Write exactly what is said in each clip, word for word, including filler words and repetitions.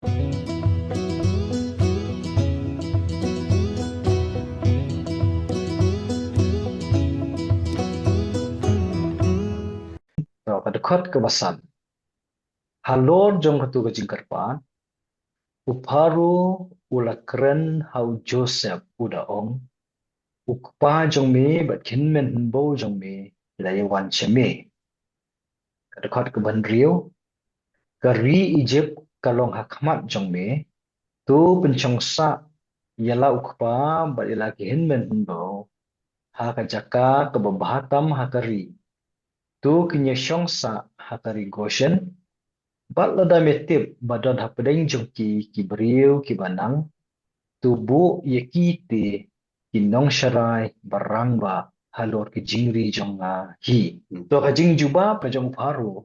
To, ka dkhot kaba san. Halor jong katu ka jingkyrpad, u Pharaoh u la kren ha u Joseph u da ong, u kpa jong me bad ki hynmen hynbew jong me ki la ïawan sha me. Ka dkhot kaba hynriew, ka ri Egypt ka long ha khmat jong me, to pynshong sah ïa la u kpa bad ïa la ki hynmen hynbew ha ka jaka kaba bha tam ha ka ri. To kin ïashong sah ha ka ri Goshen, bad lada me tip ba don hapdeng jong ki ki briew kiba nang, to buh ïa ki te ki nongsharai ba rangbah halor ka jingri jong nga hi. Hmm. To ka jingjubab ka jong u Pharaoh,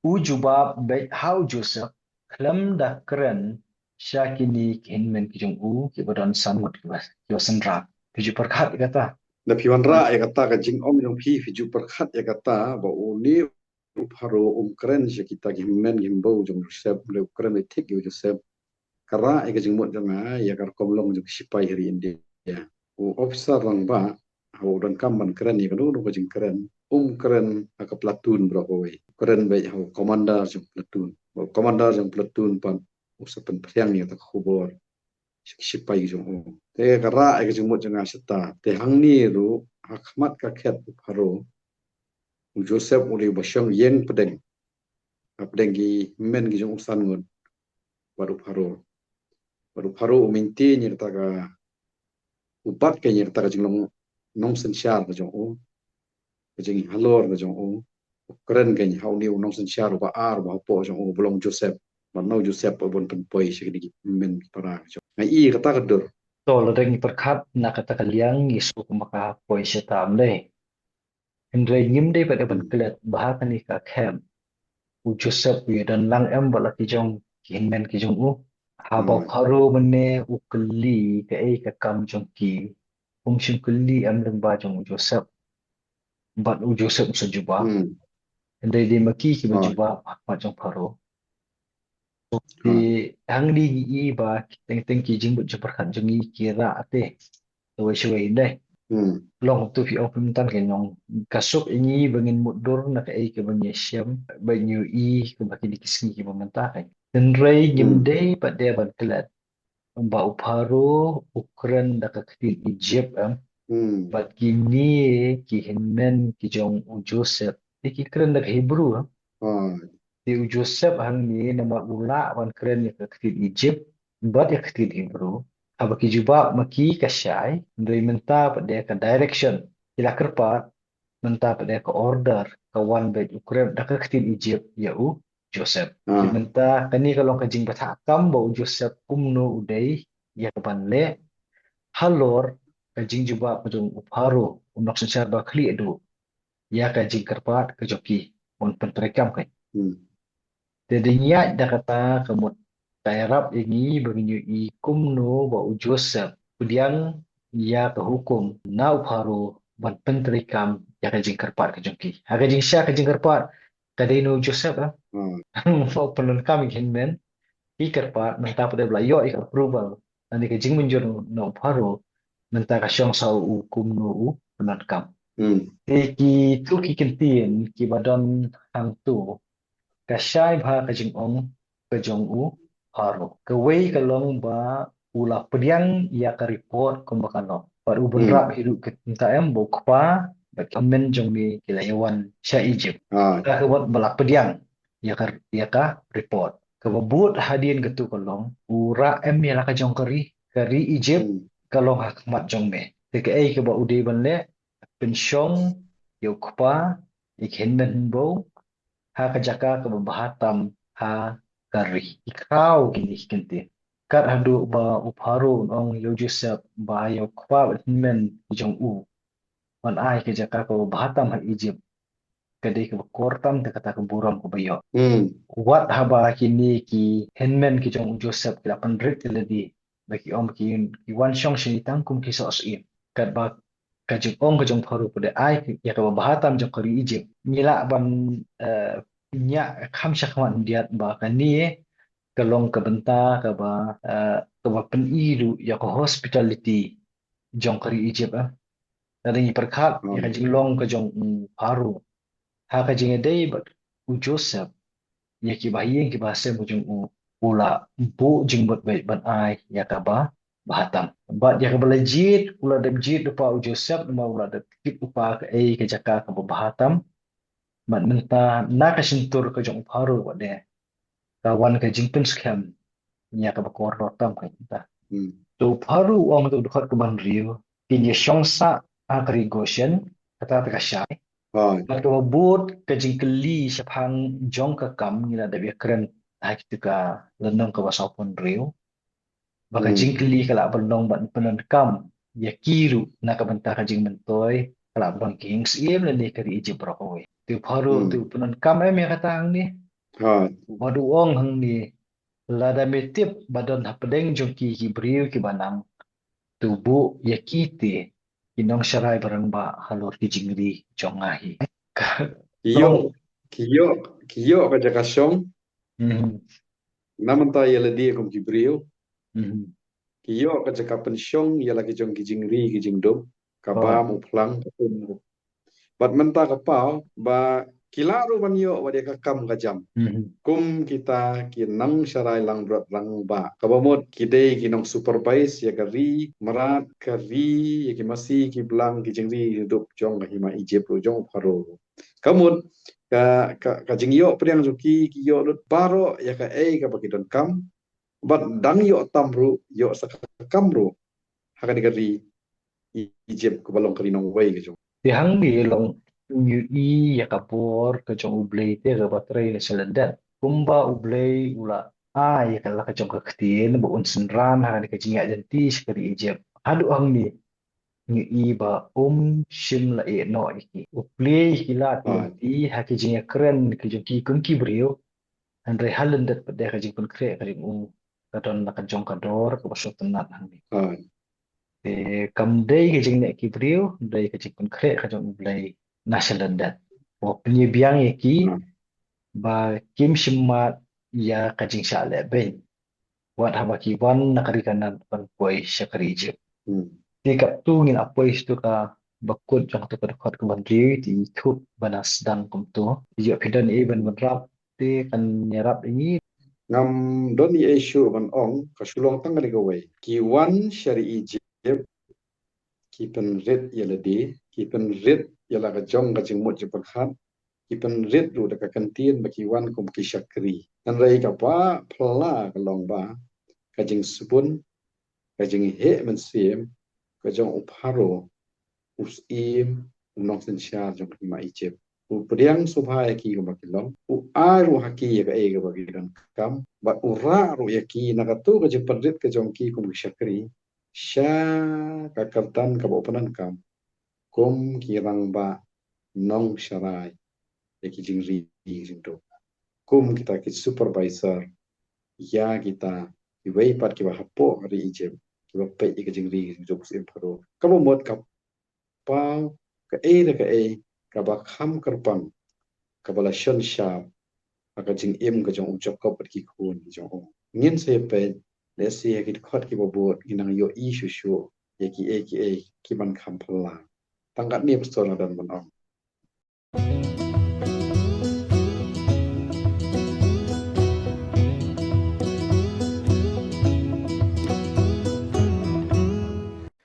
u jubab beit ha u Joseph, khlem da kren sha kine ki hynmen ki jong u kiba don san ngut kiba, kiba synran. Phi ju pyrkhat ïa kata. Da phi wanrah ïa kata ka jingong jong phi, phi ju pyrkhat ïa kata ba une u Pharaoh um kren sha kita ki hynmen ki hynbew jong u Joseph, hynrei u kren beit thik ïa u Joseph. Ka rah ïa ka jingmut jong nga ïa ka rukom long jong ki shipai ha ri India. U officer rangbah, haba u donkam ban kren ïa kano kano ka jingkren, um kren ha ka platoon baroh kawei. Kren beit ha u commander jong platoon. Ba u commander jong platoon pat u sa pynphriang ïa kata ka khubor sha ki shipai ki jong u. Te ka rah ïa ka jingmut jong nga shata. Te hangne ruh, ha khmat ka khet u Pharaoh, u Joseph u dei uba shong ïeng pdeng, hapdeng ki hynmen ki jong u san ngut bad u Pharaoh. Bad u Pharaoh u mynta ïa kata ka, u bat ka ïa kata ka jinglong nongsynshar ka jong u, ka jinghalor ka jong u. U kren ka ïa ha une u nongsynshar uba ar uba hapoh jong u, uba long Joseph. Bad na u Joseph uba bun pynpoi sha kine ki hynmen ki para ka jong u. Nga i kata ka dur. To, lada ngi pyrkhat na kata ka liang ngi sngewthuh kumba ka poi shata ym dei. Hynrei ngim dei pat ban klet ba ha kane ka khet u Joseph u ïadon lang em bad la ki jong ki hynmen ki jong u. Haba u Pharaoh mynne u kylli kaei ka kam jong ki, um shym kylli em lyngba jong u Joseph. Bad u Joseph um sa jubab. Hynrei dei ma ki kiba jubab ha khmat jong Pharaoh. Te hangne ngi i ba teng teng ki jingmut jingpyrkhat jong ngi ki rah te. Shawei shawei dei. Long tu phi ong phi mynta ka nong ka suk ïa ngi ba ngin mutdur na kaei kaba ngi shem ba ngi ïohi kaba kine ki sngi kiba mynta ka. Hynrei ngim dei pat dei ban klet ba u Pharaoh u kren da ka ktien Egypt em. Bad kine ki hynmen ki jong u Joseph te ki kren da ka Hebrew em. Te u Joseph hangne namar u lah ban kren ïa ka ktien Egypt bad ïa ka ktien Hebrew. Haba ki jubab ma ki ka shai, hynrei mynta pat dei ka direction ki la kyrpad, mynta pat dei ka order ka wan beit u kren da ka ktien Egypt ïa u Joseph. Te mynta kane ka long ka jingbatai kam ba u Joseph kumno u dei ïa ka ban leh halor ka jingjubab ka jong u Pharaoh u nongsynshar ba khlieh duh ïa ka jingkyrpad ka jong ki ban pyntreikam ka. Te dei ngi ïaid da kata ka mut ka ïarap ïa ngi ba ngin ïohi kumno ba u Joseph pdiang ïa ka hukum na u Pharaoh ban pyntreikam ïa ka jingkyrpad ka jong ki. Ha ka jingshisha ka jingkyrpad ka dei na u Joseph, eh. Mo pyndonkam ïa ki hynmen ki kyrpad mynta pat dei ba la ïoh ïa ka approval lane ka jingmynjur na u Pharaoh mynta ka shong sa u kumno u pyndonkam. Te kitu ki kyntien kiba don hangtu ka shai bha ka jingong ka jong u Pharaoh. Kawei ka long ba u la pdiang ïa ka report kumba ka long. Bad u bynrap hi ruh ka mynta em ba u kpa bad ki hynmen jong me ki la ïawan sha Egypt. Ka ka wat ba la pdiang ïa ka, ïa ka report. Kaba bud hadien katu ka long u rah em ïa la ka jong ka ri, ka ri Egypt ka long ha khmat jong me. Te kaei kaba u dei ban leh, pynshong ïa u kpa, ïa ki hynmen hynbew ha ka jaka kaba bha tam ha ka ri. I khraw kine ki kyntien. Kat haduh ba u Pharaoh un ong ïa u Joseph ba ïa u kpa bad hynmen jong u ban ai ka jaka kaba bha tam ha Egypt ka dei kaba kor tam te kata ka burom kaba ïoh. Wat haba kine ki hynmen ki jong u Joseph ki la pynrit ïa lade ba ki ong ki, ki wan shong sha ngi tang kum ki soh syiem. Katba ka jingong ka jong Pharaoh pat dei ai ïa kaba bha tam jong ka ri Egypt. Ngi lah ban, eh, ñiah kham shakhmat khyndiat ba kane ka long ka bynta kaba, eh, kaba pyni ruh ïa ka hospitality jong ka ri Egypt, eh. Lada ngi pyrkhat ïa ka jinglong ka jong u Pharaoh ha ka jingïadei bad u Joseph, ïa ki bahaïing ki bahasem ka jong u, u la buh jingmut beit ban ai ïa kaba bha tam. Bad ïa kaba la jied, u la dep jied lypa u Joseph, namar u la dep tip lypa kaei ka jaka kaba bha tam. Bad mynta na ka shyntur ka jong u Pharaoh, wat de ka wan ka jingpynskhem ïa kaba kordor tam ka mynta. Hmm. To u Pharaoh u ong ïa u dkhot kaba hynriew, phin ïa shong sah ha ka ri Goshen, kata te ka shai. Hooid. Bad kaba bud ka jingkylli shaphang jong ka kam ngi la dep ïa kren ha kito ka lynnong kaba sawphew hynriew. Ba ka jingkylli ka lah ban long ban pyndonkam ïa ki ruh na ka bynta ka jingmyntoi, ka lah ban long ki ïing syiem lane ka ri Egypt baroh kawei. Te u Pharaoh, te u pyndonkam em ïa kata hangne. Hooid. Bad u ong hangne, lada me tip ba don hapdeng jong ki ki briew kiba nang, to buh ïa ki te ki nongsharai barangbah halor ki jingri jong nga hi. Ki ïoh, ki ïoh, ki ïoh ka jaka shong. Mhm. Na mynta ïa lade kum ki briew. Mhm. Ki ïoh ka jaka pynshong ïa la ki jong ki jingri ki jingdup. Ka bam u phlang, ka um. Bad mynta ka paw ba ki lah ruh ban ïoh wat ïa ka kam ka jam. Mhm. Kum kita ki nongsharai langbrot rangbah. Kaba mut ki dei ki nong supervise ïa ka ri, mrad ka ri, ïa ki masi ki blang, ki jingri ki jingdup jong ka hima Egypt ruh, jong u Pharaoh. Ka mut ka, ka, ka jingïoh pdiang jong ki, ki ïoh lut baroh ïa kaei kaba ki donkam. Bad dang ïoh tam ruh, ïoh sa ka kam ruh ha kane ka ri Egypt kaba long ka ri nongwei ka jong. Te hangne long ngi ïohi ïa ka bor ka jong U Blei te kaba trei na sha lyndet. Kumba U Blei u la ai ïa ka la ka jong ka ktien ba un synran ha kane ka jingïaid lynti sha ka ri Egypt. Haduh hangne ngi ïohi ba um shym la ïeh noh ïa ki. U plie ïa ki lad ki lynti ha ki jingïakren ki jong ki kum ki briew. Hynrei ha lyndet pat de ka jingpynkhreh ka jong u ka don la ka jong ka dor kaba sngewtynnat hangne. Hooid. Te kam dei ka jingneh ki briew, dei ka jingpynkhreh ka jong U Blei na sha lyndet. Ba pynïabiang ïa ki ba kim shym mad ïa ka jingshah lehbeiñ. Wat haba ki wan na ka ri Kanaan ban poi sha ka ri Egypt. Hmm. Te katto ngin ïa poi sha kato kaba kut jong kato ka dkhot kaba hynriew, te ïathuh ba na sdang kumto. Te ïoh phi don ei ban, ban rap te kan ïarap ïa ngi. Ngam don ei shuh ban ong, ka shu long tang kane kawei. Ki wan sha ri Egypt, ki pynrit ïa lade, ki pynrit ïa la ka jong ka jingmut jingpyrkhat, ki pynrit ruh da ka kyntien ba ki wan kum ki shakri. Hynrei kaba phylla ka long ba ka jingsbun, ka jingheh mynsiem ka jong u Pharaoh, u syiem, u nongsynshar jong ka hima Egypt. U pdiang sngewbha ïa ki kumba ki long, u ai ruh ha ki ïa kaei kaba ki donkam, bad u rah ruh ïa ki na kato ka jingpynrit ka jong ki kum ki shakri sha ka kyrdan kaba u pyndonkam kum ki rangbah nongsharai ïa ki jingri ki jingdup, kum kita ki supervisor ïa kita kiwei pat kiba hapoh ri Egypt kiba peit ïa ki jingri ki jingdup u syiem Pharaoh. Kaba mut ka paw kaei re kaei kaba kham kyrpang kaba la shon shap ha ka jingim ka jong u Jakob bad ki khun ki jong u. Ngin sa ïa peit lehse ha ki dkhot kiba bud ngin nang ïohi shuh shuh ïa kiei kiei ki ban kham phylla. Tang katne pastor nga don ban ong.